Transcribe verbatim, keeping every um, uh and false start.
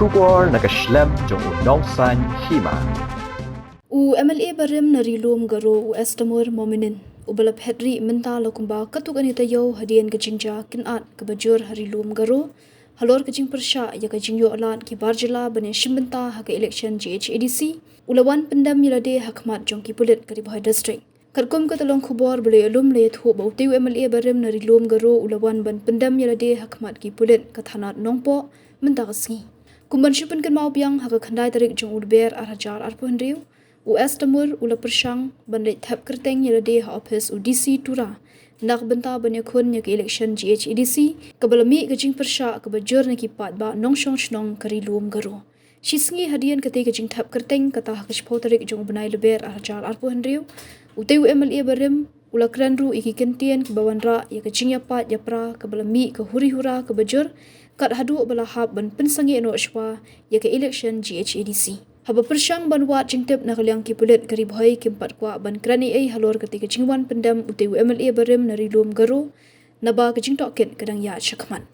Khubor na ka shlem jong u Nongsaiñ Hima. U M L A barim na Ri-lum Garo, u Estamur Mominin, uba la phet rieh mynta la kumba katto katne taïew hadien ka jingjia kynad kaba jur ha Ri-lum Garo halor ka jingpyrshah ïa ka jingïoh lad ki bar jylla ban ïashim bynta ha ka election G H A D C, u la wan pyndem ïa lade ha khmat jong ki pulit ka Ri Bhoi District. Katkum ka tyllong khubor ba la ïalum, la ïathuh ba utei u M L A barim na Ri-lum Garo u la wan ban pyndem ïa lade ha khmat ki pulit ka thanat Nongpoh mynta ka sngi. Kum ban shu pynkynmaw biang, ha ka khyndai tarik jong u Lber ar hajar arphew hynriew, u Estamur u la pyrshang ban leit thep kyrteng ïa lade ha ophis u D C Tura na ka bynta ban ïakhun ïa ka election G H A D C, kaba la mih ka jingpyrshah kaba jur na ki paidbah nongshong shnong ka Ri-lum Garo. Shi sngi hadien katei ka jingthep kyrteng, kata ha ka shiphew tarik jong u bnai Lber ar hajar arphew hynriew, utei u M L A barim u la kren ruh ïa ki kyntien kiba wanrah ïa ka jingïapait ïapra kaba la mih ka huri hura kaba jur, kat haduh ba la hap ban pynsangeh noh shuwa ïa ka election G H A D C. Haba pyrshang ban wad jingtip na ka liang ki pulit ka Ri Bhoi, kim pat kwah ban kren ei ei halor katei ka jingwan pyndem utei u M L A barim na Ri-lum Garo, naba ka jingtohkit ka dang ïaid shakhmat.